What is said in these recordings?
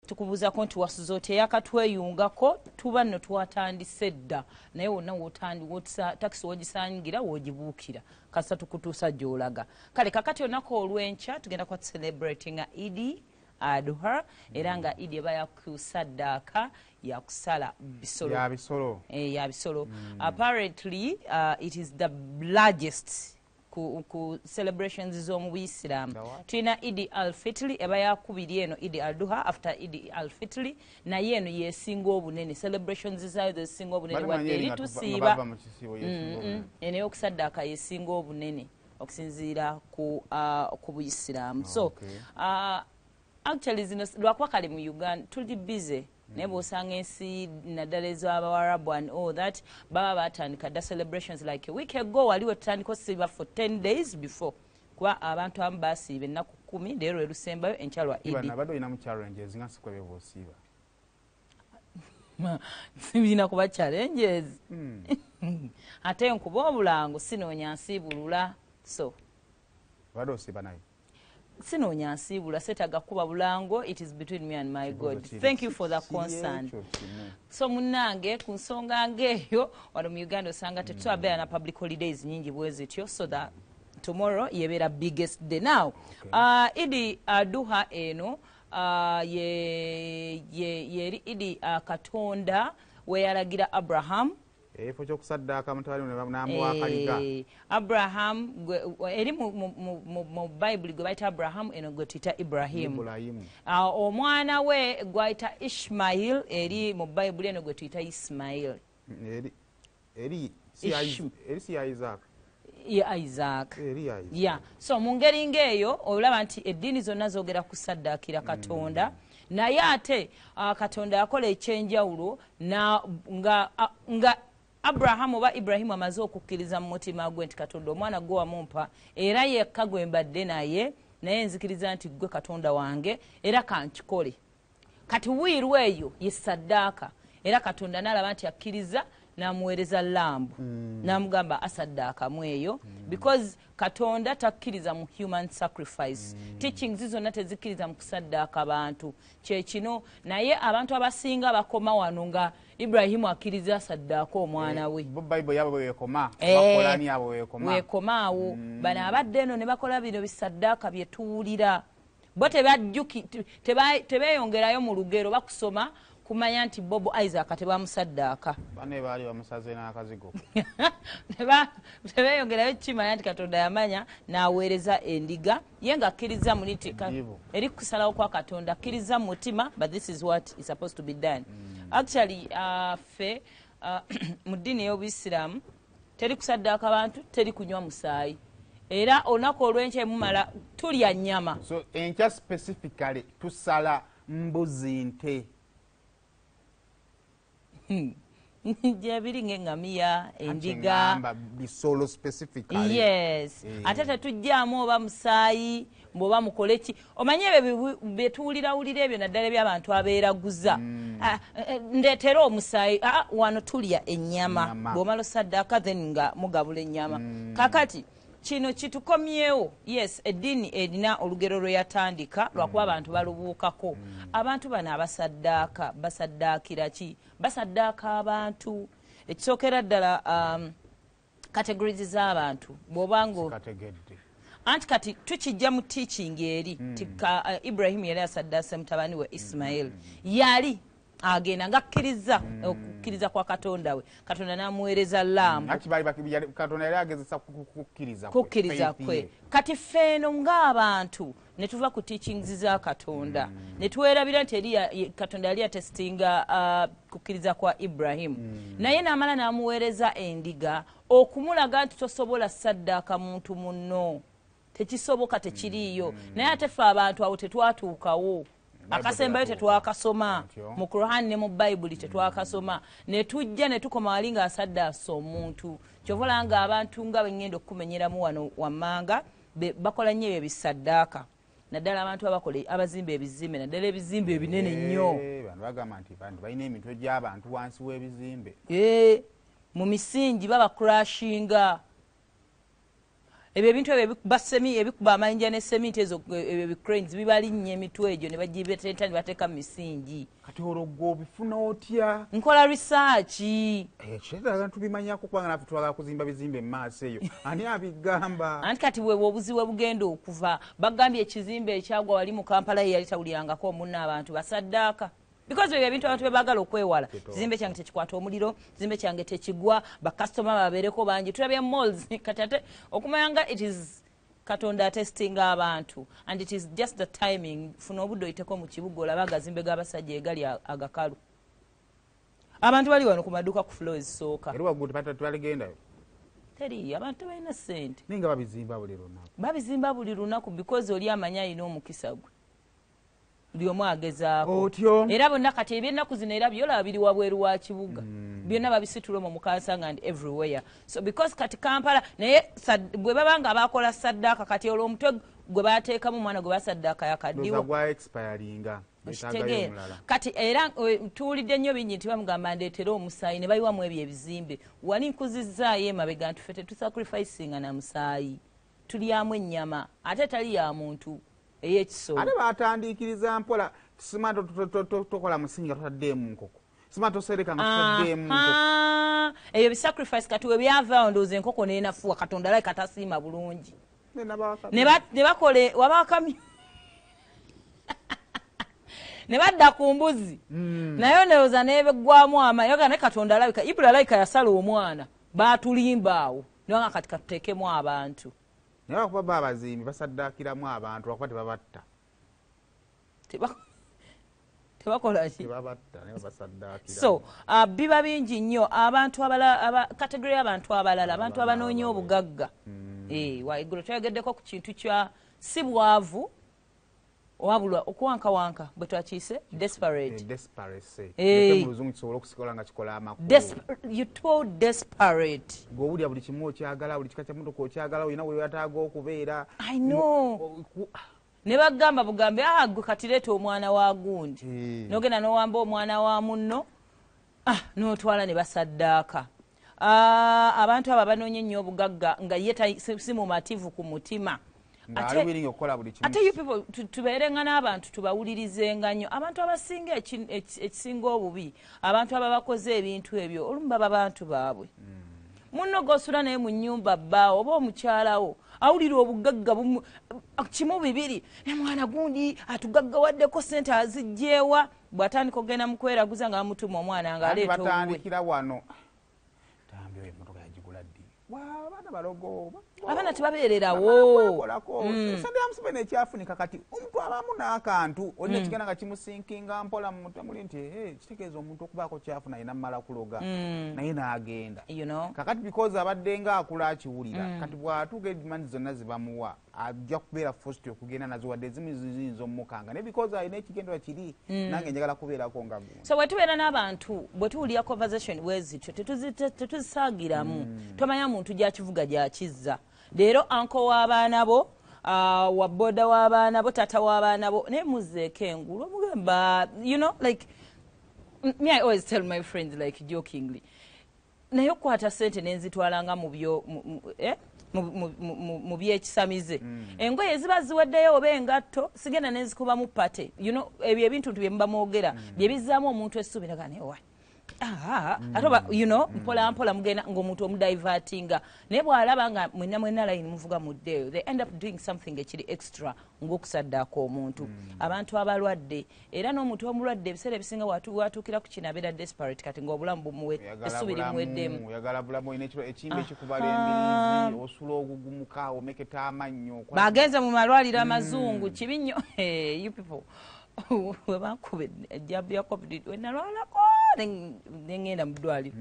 Tukubuuzako nti wasuze otya? Yakatweyungako, tuba nno twatandise dda, naye wonna takisi wogisangira wogibuukira, kasita tukutuusa gy'olaga. Kale kakati olunaku olw'enkya tugenda kuba celebratinga Idi Adha, era nga Idi eba yakusaddaaka, yakusala bisolo. Ya bisolo. Ya bisolo. Apparently it is the largest ku celebrations z'omu Buyisiraamu. The what? Tulina Idi Alfitri, eba yakubiri eno Idi Alduha after Idi Alfitri, naye eno yesinga obunene, celebrations zaayo zezisinga obunene. Bali wadde manyi eri nga nga tusiiba bava mu kisiibo, yesinga obunene. Eno ey'okusaddaaka yesinga obunene okusinziira ku Buyisiraamu. So actually zino lwakuba kale mu Uganda tuli busy, naye bw'osanga ensi naddala ez'Abawarabu and all that, baba batandika dda celebrations like a week ago. Waliwo tutandika osiiba for 10 days before, kuba abantu abamu basiiba ennaku 10, leero lwe lusembayo, enkya lwa Iba Idi. Nabadde olinamu challenges nga sikwebyo bw'osiiba. Sibirina kuba challenges. Ate nkuba obulango, sinoonya nsiibulula, so Obadde osiiba naye? Sinoonya nsiibula, seetaaga kuba bulango. It is between me and my God. Thank you for the concern. Ekyo kimu. So munnange, ku nsonga ng'eyo, wano mu Uganda osanga tetuabeera na public holidays nyingi bwe zityo, so that tomorrow yebeera biggest day. Now Idi Aduha eno yeri Idi Katonda weyalagira Abraham Ekifo ky'okusaddaaka mutabani we n'amuwa akaliga. Abraham eri mu Bayibuli gwe bayita Abraham, eno gwe tuyita Ibrahimu. Ibulayimu. Omwana we gwayita Ishmail, eri mu Bayibuli eno gwe tuyita Ismail. Eri si ya Eri si ya Isaac? Ye Isaac. Eri ya Isaac. Yeah. So mu ngeri ng'eyo olaba nti eddiini zonna zoogera kusaddaakira Katonda, naye ate Katonda yakola ekyenjawulo nga Abrahamu oba Ibrahimu amaze okukkiriza mu mutima gwe nti Katonda, omwana gwe wamumpa era yekka gwe mbadde naye, naye nzikiriza nti gwe Katonda wange era kankikole. Kati wiiru eyo ye saddaaka, era Katonda n'alaba nti akkiriza, n'amuweereza lamb, n'amugamba asaddaakamu eyo, because Katonda takkiriza mu human sacrifice. Teachings zonna tezikkiriza mu kusaddaaka bantu, kyekino. Naye abantu abasinga bakoma wano nga Ibrahimu akkiriza asaddaaka omwana we. Bo Bayibuli yabo weekoma, bakolani yabo weekoma. Weekoma awo. Bano abadde eno ne bakola bino bisaddaaka bye tuwulira, bo tebeeyongerayo mu lugero bakusoma kumanya nti bobo Isaac tebamusaddaaka. Bane baali bamusaze n'akazigo. Tebeeyongerayo kukimanya nti Katonda yamanya n'aweereza endiga ye ng'akkiriza muli nti Eddibu. Eri kusalawo kwa Katonda, akkiriza mu mutima, but this is what is supposed to be done. Actually ffe mu ddiini ey'Obuyisiraamu teri kusaddaaka bantu, teri kunywa musaayi, era olunaku olw'enkya emumala tulya nnyama. So enkya specifically tusala mbuzi, nte? Gyebiri ng'eŋŋamiya, endiga. Ngamba bisolo specifically. Yes. Ate tetujjaamu oba musaayi mbwoba mukole ki, omanye ebyo byetuwulirawulira ebyo, naddala ebyabantu abeeraguza. Ah, ndeetera omusaayi. Ah, wano tulya ennyama. Ennyama. Bw'omala osaddaaka, then nga mugabula ennyama. Kakati kino kitukomyewo. Yes, eddiini erina olugero lwe yatandika, lwakuba abantu balubuukako. Abantu bano abasaddaaka basaddaakira ki? Basaddaaka abantu, ekisookera ddala categories z'abantu bw'obanga Kategedde. Anti kati tukijja mu teaching eri ti Ibrahimu yali asaddaase mutabani we Ismail, yali agenda ng'akkiriza okukkiriza kwa Katonda we, Katonda n'amuweereza lamb. Anti Katonda yali agezesa kukkiriza kwe, kukkiriza faith kwe. ye. Kati ffeeno ng'abantu ne tuva ku teachings za Katonda ne tuwerabira nti eri Katonda yali atestinga kukkiriza kwa Ibrahimu, naye n'amala n'amuweereza endiga okumulaga nti tosobola saddaaka muntu munno, tekisoboka, tekiriiyo. Naye ate ffe abantu awo tetwatuukawo, akasembayo tetwakasoma. Atyo. Mu Kurani ne mu Bayibuli tetwakasoma, ne tujja ne tukoma wali ng'asaddaasa omuntu. Kyova olaba nga abantu nga bengenda okumenyeramu wano wammanga bakola nnyo ebyo ebisaddaaka, naddala abantu abakola, abazimba ebizimbe, naddala ebizimbe ebinene ennyo. Bano bagamba nti bantu balina emitwe gy'abantu wansi w'ebizimbe. Mu misingi baba crashinga. Ebyo ebintu ebyo ebikuba ebikuba amayinja ne seminti ezo, ebyo cranes bibalinnya emitwe egyo ne bagibetenta ne bateeka mu misingi. Kati olwo gwe obifuna otya? Nkola research. Kyetaaga tubimanyako, kubanga naffe twagala kuzimba bizimbe mu maaso eyo. Ani abigamba? Anti kati bwe obuzibu bugenda okuva, bagambye ekizimbe ekyagwa wali mu Kampala ye yali tawulirangako omunna abantu basaddaaka, because ebyo ebintu abantu bebaagala okwewala. Kizimbe kyange tekikwata omuliro, kizimbe kyange tekigwa, bakasitoma babeereko bangi. Tulabye malls kati ate okumanya nga it is Katonda atestinga abantu, and it is just the timing. Funa obudde oyiteko mu kibuga olabe agazimbe g'abasajja egali agakalu. Abantu bali wano ku maduuka ku floor ezisooka. Eri waggulu tebaligendayo. Teri, abantu tebalina ssente. Naye nga babizimba buli lunaku. Babizimba buli lunaku because oli amanyi alina omukisa gwe, buli omu agezaako. Otyo. Era bonna kati ebyennaku zino era byolaba biri wabweru wa kibuga, byonna babisitula omwo mu Kansanga and everywhere. So because kati Kampala naye bwe baba nga bakola saddaaka, kati olwo omutwe gwe bateekamu omwana gwe basaddaaka yakaddiwa. Ndowooza gwa expiringa. Okitegeera? Beetaagayo omulala. Kati era tuwulidde nnyo bingi nti bamugamba ndeetere omusaayi ne bayiwamu ebyo ebizimbe. Wali nkuzizzaayo emabega nti ffe tetusacrificinga na musaayi, tulyamu ennyama ate tali ya muntu ey'ekisolo. Ate batandiikiriza mpola. Sima tokola musingi nga totaddeemu nkoko, sima tosereka nga totaddeemu nkoko. Aha. Ebyo bisacrifice kati we byavaawo, ndowooza enkoko n'enafuwa. Katonda alabika tasiima bulungi. Ne bakola wabakamyu ne badda ku mbuzi, naye ndowooza nebeggwamu amaanyi. Yoga ne Katonda alabika Ibula alabika yasala omwana, baatulimba awo nibanga kati katuteekemu abantu. Naye lwakuba bo abazimbi basaddaakiramu abantu, lwakuba tebabatta. Tebakola ki? Tebabatta, naye babasaddaakira. So biba bingi nnyo. Abantu abalala, category y'abantu abalala, abantu abanoonya obugagga. Waiggulo twayogeddeko ku kintu kya si bwavu wabula okuwankawanka bwe twakiyise desperate. Desperate. Leke mu luzungu kisobole okusikola nga kikola amakulu. You too desperate. Ng'owulira buli kimu okyagala, buli kika kya motoka okyagala, olina weewetaaga okubeera. I know. Ne bagamba bugambe, ah, gwe kati leeta omwana wa gundi. N'ogenda n'owamba omwana wa munno, ah, n'otwala ne basaddaaka. Ah, abantu abo abanoonya ennyo obugagga nga ye si mumativu ku mutima. Ng'ali willing okukola buli kimu. Ate you people, tubeerenga n'abantu, tubawulirizenga nnyo. Abantu abasinga ekisinga obubi, abantu aba bakoze ebintu ebyo olumu baba bantu baabwe. Munno g'osula naye mu nnyumba, bbaawo oba omukyalawo, awulira obugagga kimu bibiri, ne mwana gundi atugaggawaddeko ssente azigyewa. Bw'atandika okugenda mu kweraguza nga bamutuma omwana Anti ng'aleeta owuwe. Batandikira wano, tambi oyo emmotoka yagigula ddi? Wa, abaana balogo. Abaana tebabeererawo. Bakolako sente ya Museveni ekyafunika. Kati omuntu abamu n'akantu olina ekigenda nga kimusinkinga mpola mu mutwe muli nti, "Eh, kitegeeza omuntu okubaako kyafuna alina mmala kuloga," naye n'agenda. You know? Kakati because abadde nga akula akiwulira, kati bw'atuuka edimandi zonna zebamuwa ajja kubeera forced okugenda nazo, wadde ezimu ziyinza omukanga, naye because alina ekigendera kiri, nange njagala kubeerako nga gundi. So bwe tubeera n'abantu, bwe tuwulira conversation bwe zityo, tetuzisaagiramu. Tomanya muntu gyakivuga gyakizza. Leero uncle w'abaana bo, wa boda w'abaana bo, taata w'abaana bo, naye muzzeeko engulu omugamba, like me, I always tell my friends, like jokingly, naye okukwata sente nenzitwalanga mu byo eh? Mu byekisamize, engoye ziba ziweddeyo oba engatto, sigenda nenzikubamu pate. Ebyo ebintu bye muba mwogera bye bizzaamu omuntu essuubi, naga naye wa ate oba mpola mpola mugenda ng'omuntu omudivertinga, naye bw'alaba nga mwenna mwenna line muvuga muddeeyo, they end up doing something ekiri extra ng'okusaddaaka omuntu. Abantu abalwadde era n'omuntu omulwadde ebiseera ebisinga watuukira ku kino abeera desperate, kati ng'obulamu bumuwe Oyagala essuubi bulamu, limuweddemu. Oyagala bulamu, olina ekiro ekimba ekikubala embiriizi, osula ogugumuka, omeketa amannyo, Bagenze mu malwaliro amazungu, kibi nnyo. Hey, you people, we bankuba ejjabu ya COVID wenalwalako neŋŋenda mu ddwaliro,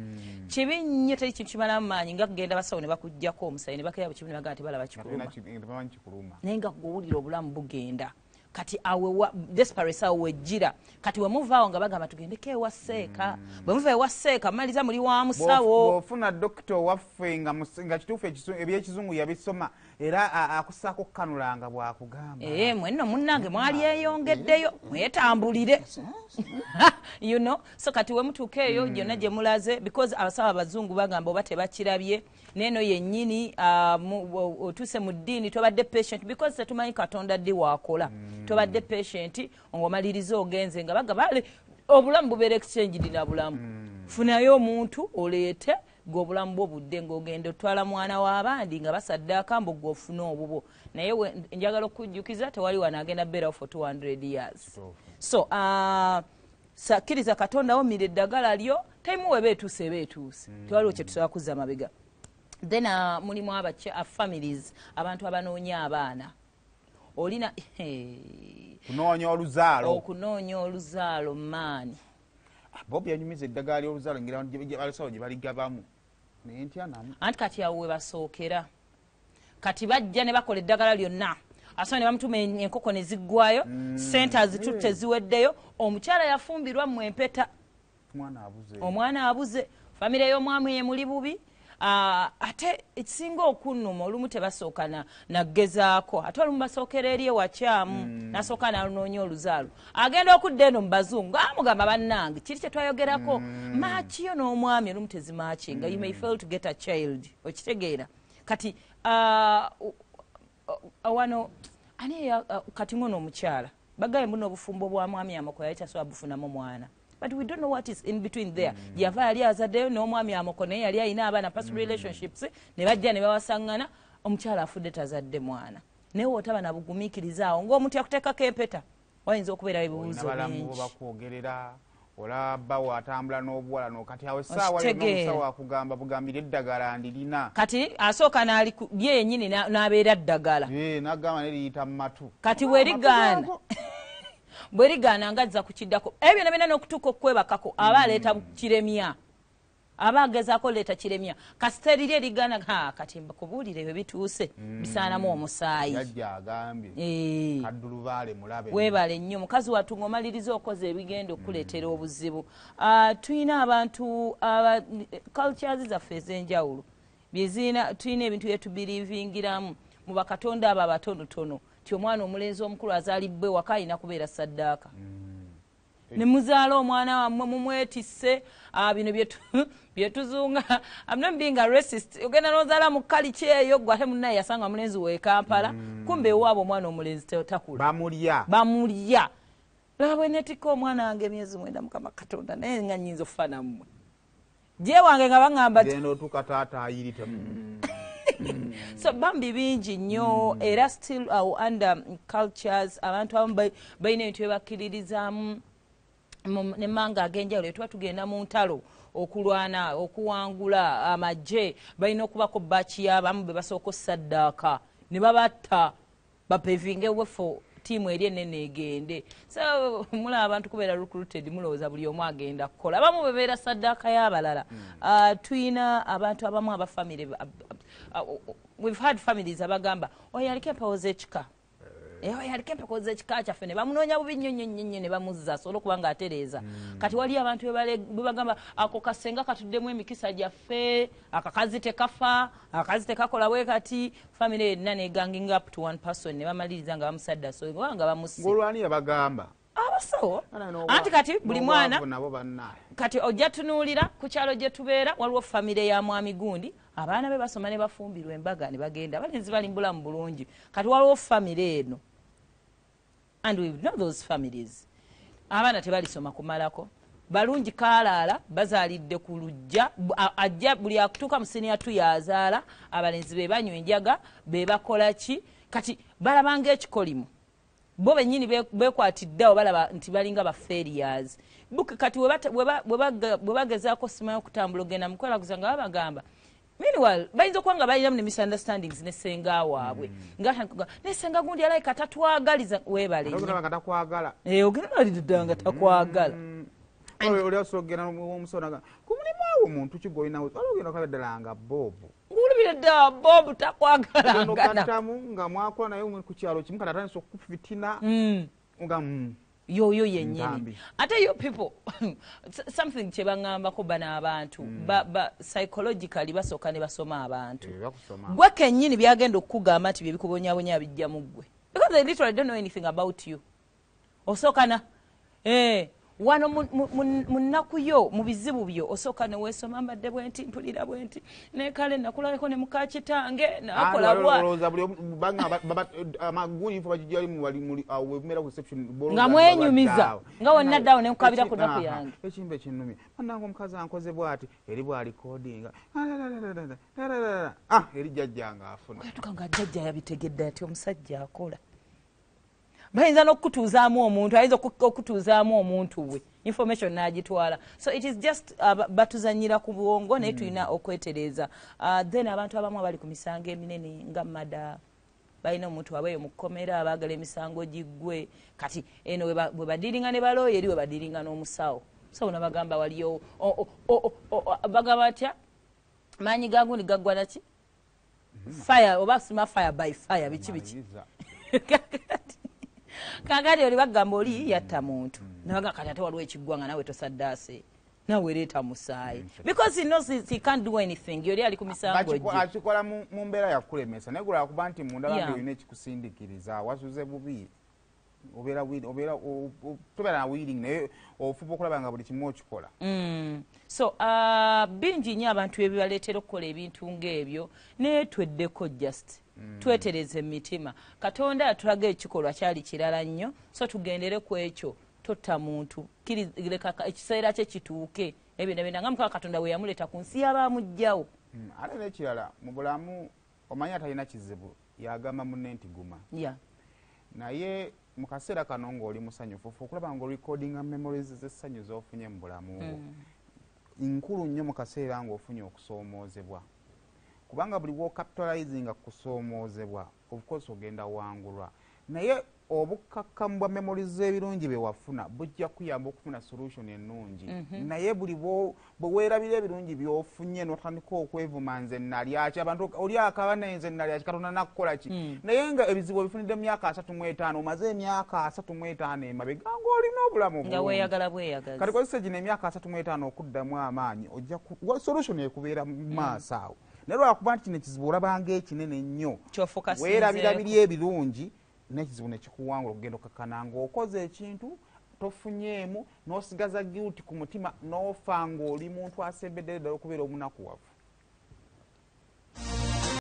kibi nnyo. Teri kintu kimalamu maanyi nga kugenda basawo ne bakugjako omusayi ne bakera bukimu ne bagamba tebalaba Nga kikuluma. Tebamanyi kikuluma. Naye nga gwowulira obulamu bugenda, kati awe desperate awo wejjira. Kati wemuvaawo nga bagamba tugendeko ewa seeka, bwe muva ewa seeka mumaliza muli wa musawo. Bw'ofuna dokita owaffe nga kituufu ebyekizungu yabisoma. Era akusaako kukanulanga bwakugamba. Mwenno munnange mwali eyongeddeyo, mwetambulire, so kati wemutuuka eyo gyonna gye mulaze, because abasawo abazungu bagamba oba tebakirabye neeno yennyini, otuuse mu ddiini, tobadde patient, because tetumanyi Katonda ddi waakola. Tobadde patient, ng'omaliriza ogenze nga bagamba ale obulamu bubeera exchanged na bulamu. Funayo omuntu oleete gwe obulamu bwo budde ng'ogenda otwala mwana w'abandi nga basaddaaka mbu gwe ofune obubwo. Naye njagala okujjukiza, tewali wano agenda beerawo for 200 years. So sakkiriza Katonda, womira eddagala lyo, time weba etuuse, eba etuuse. Tewaliwo kyetusobola kuzza mabega. Then mulimu families, abantu abanoonya abaana, olina Kunoonya oluzaalo. Okunoonya oluzaalo, maani. Bob yanyumiza eddagala ly'oluzaalo, ngira abasawo gye baligabamu, naye ntya namu. Anti kati awo we basookera, kati bajja ne bakola eddagala lyonna, asobola ne bamutuma enkoko ne ziggwayo, sente azitutte ziweddeyo, omukyala yafumbirwa mu empeta. Omwana abuze. Omwana abuze, famire y'omwami emuli bubi. Ate ekisinga okunnuma, olumu tebasooka nagezaako, ate olumu basookera eri ewakyamu. Nasooka n'alunoonya oluzaalo, agenda okudda eno mu bazungu, amugamba, "Bannange, kiri kye twayogerako, match yo n'omwami olumu tezimatchinga. You may fail to get a child." Okitegeera? Kati wano ani kati ngono omukyala bagaye muno obufumbo bwa mwami Amoko yali tasobola bufunamu mwana, but we don't know what is in between there. Yava yali azaddeyo n'omwami Amoko, naye yali alina abaana, past relationships, ne bajja ne bawasaŋŋana, omukyala afudde tazadde mwana. Naye wootaba nabugumiikiriza awo ng'omuntu yakuteekako empeta, wayinza okubeerawo ebibuuzo bingi. Bakwogerera, olaba watambula n'obuwala no kati awo essaawa yonna omusawo akugamba bugambire eddagala ndirina. Kati asooka ye yennyini n'abeera ddagala. N'agamba naye liyita mu matu. Kati bwerigaana, bwerigaana nga azza kukiddako ebyo byonna byonna n'okutuuka okwebakako, aba aleeta kiremya, aba agezaako leeta kiremya. Kasita eriri erigaana, ha, kati kubuulira ebyo bituuse bisaanamu omusaayi. Jajja agambye kaddulubaale mulabe. Weebale nnyo, mukazi wattu, ng'omaliriza okoze ebigenda okukuleetera obuzibu. Tulina abantu cultures zaffe ez'enjawulo byezirina, tulina ebintu byetubiriivingiramu mu bakatonda abo abatonotono, ti omwana omulenzi omukulu azaalibwa ewaka alina kubeera saddaaka. Ne muzaala omwana wammwe mumwetisse, bino byetuzunga. I'm not being a racist. Ogenda n'ozaala mu kaliki eyo, gwe ate munnaye yasanga mulenzi we Kampala, kumbe ewaabwe omwana omulenzi takula. Bamulya. Bamulya. Laba bwe netikka omwana wange emyezi 9, Mukama Katonda, naye nga nnyinza okufa nammwe gye wange nga baŋŋamba genda otuuka taata ayirite. So bambi bingi nnyo, era still under cultures, abantu abamu balina ebintu bye bakkiririzaamu nemanga ag'enjawulo. Tuba tugenda mu ntalo okulwana okuwangula, amagye balina okubako batch y'abamu be basooka ossaddaaka ne babatta, bapavinge way for tiimu eri enene egende. So mulaba abantu kubeera recruited, mulowooza buli omu agenda kukola, abamu bebeera saddaaka y'abalala. Tuyina abantu abamu abafamire, we've had families abagamba oyo aliko empewo z'ekika, oyo aliko empewo z'ekika kyaffe, ne bamunoonya bubi nnyo nnyo nnyo nnyo ne bamuzza asobole okuba nga atereeza. Kati waliyo abantu bwe bagamba ako kasenga katuddemu emikisa gyaffe, akakazi tekafa, akakazi tekakola bwe kati, famire yenna neganginga up to one person ne bamaliriza nga bamusadda, so oba nga bamusse. Ng'olwani yabagamba? Abasawo. Anti kati buli mwana nabo bannaye. Kati ojja tunuulira ku kyalo gye tubeera, waliwo famire ya mwami gundi, abaana be basoma ne bafumbirwa embaga ne bagenda, abalenzi bali mu bulamu bulungi. Kati waliwo famire eno, and we know those families, abaana tebalisoma kumalako balungi, kaalaala bazaalidde ku lujja, ajja buli akutuuka mu senior two yazaala, abalenzi be banywa enjaga, be bakola ki, kati balabanga ekikolimu bo bennyini bekwatiddeawo, balaba nti balinga ba failures. Kati bwe bagezaako simanyi okutambula ogenda mukwelaguza nga babagamba, meanwhile bayinza okuba nga balinamu ne misunderstandings ne senga waabwe, nga ne senga gundi alayika tatwagaliza. Weebale nnyo. Nga takwagala. Ogenda nalidde nga takwagala. Oli osobola okugenda omusawo naga ku mulimu awo muntu ki gwolinawo, waliwo ogenda okaba ddala nga Bob. Ngulubire ddala Bob takwagalangana. Ogattamu nga mwakola naye ku kyalo kimu, kati atandise okufitina nga Yoyo yennyini. Ntambi. Ate yo people, something kye baŋŋambako bano abantu, ba psychologically basooka ne basoma abantu. Eh, bakusoma. Gwe kennyini byagenda okukugamba nti byebikubonyabonya bijja mu ggwe, because they literally don't know anything about you. Osooka na wano mu nnaku yo, mu bizibu byo, osooka ne weesoma, mbadde bwe nti, mpulira bwe nti, naye kale nakulabeko ne muka kitange nakola bwa Olowooza buli omu- banga amaguni info bagijjali mu bali muli awo webumera ku reception, bolowooza Nga nti mwenyumiza, babadde awo. nga wonna ddaawo ne nkukabira ku nnaku Aha, yange. Ekimba ekinnumye, bannange, omukazi ankoze bw'ati, eri bw'alikodinga, ah, eri jjajjanga afuna. Tuka nga jjajja yabitegedde ati omusajja akola. Bayinza n'okukutuuzaamu omuntu, ayinza okutuuzaamu omuntu we information n'agitwala. So it is just batuzanyira ku bwongo, naye tulina okwetereeza. Then abantu abamu abali ku misango eminene nga mada, balina omuntu wabeeyo mu kkomera, abaagala emisango giggwe. Kati eno bwe badiringa ne balooya, eri bwe badiringa n'omusawo, omusawo nabagamba waliyo bagamba batya, maanyi ga gundi gaggwa naki, fire oba sima, fire by fire, biki biki. Maliriza. Kakati oli bagamba oli yatta muntu, nabaga kati ate waliwo ekiggwa nga nawe tosaddaase, nawe leeta musaayi, because he knows he can't do anything. Yoli ali ku misango gye. Akikola mu mbeera yakulemesa, naye gwe lwakuba nti munda bambi olina ekikusindikiriza, wasuze bubi, obeera obeera tobeera na willing, naye ofuba okulaba nga buli kimu okikola. So bingi nnyo abantu ebibaleetera okukola ebintu ng'ebyo, naye tweddeko, just twetereze emitima. Katonda yatulaga ekikolwa kyali kirala nnyo, so tugendere ku ekyo. Totta muntu. Leka ekiseera kye kituuke, ebyo byonna nga Mukama Katonda bwe yamuleeta ku nsi yabamugjawo. Ate n'ekirala mu bulamu, omanyi atalina kizibu yagamba munne nti guma. Naye mu kaseera kano ng'oli musanyufu, ofa okulaba ng'orecordinga memories z'essanyu z'ofunye mu bulamu bwo. Nkulu nnyo mu kaseera ng'ofunye okusoomoozebwa, kubanga buli w'ocapitalizinga ku kusoomoozebwa, of course ogenda wangulwa, naye obukkakkamu bwa memories z'ebirungi bye wafuna bujja kuyamba okufuna solution ennungi. Naye buli bwe weerabira ebirungi by'ofunye n'otandika okwevuma, nze nalyaki, abantu oli akaba, naye nze nalyaki, Katonda nakukola ki? Naye nga ebizibu obifunidde mu myaka 35, omaze emyaka 35 emabega ng'olina obulamu nga bulungi. Weeyagala bweyagazi. Kati kozesa gino emyaka 35 okuddamu amaanyi, ojja solution ekubeera mu maaso awo. Naye lwakuba nti kino ekizibu olabanga ekinene ennyo, Ky'ofokasinzeeko. weerabira biri ebirungi, n'ekizibu nekikuwangula, okugenda okakkana ng'okoze ekintu tofunyeemu, n'osigaza guilt ku mutima, n'ofa ng'oli muntu asembeddere ddala okubeera omunakuwavu.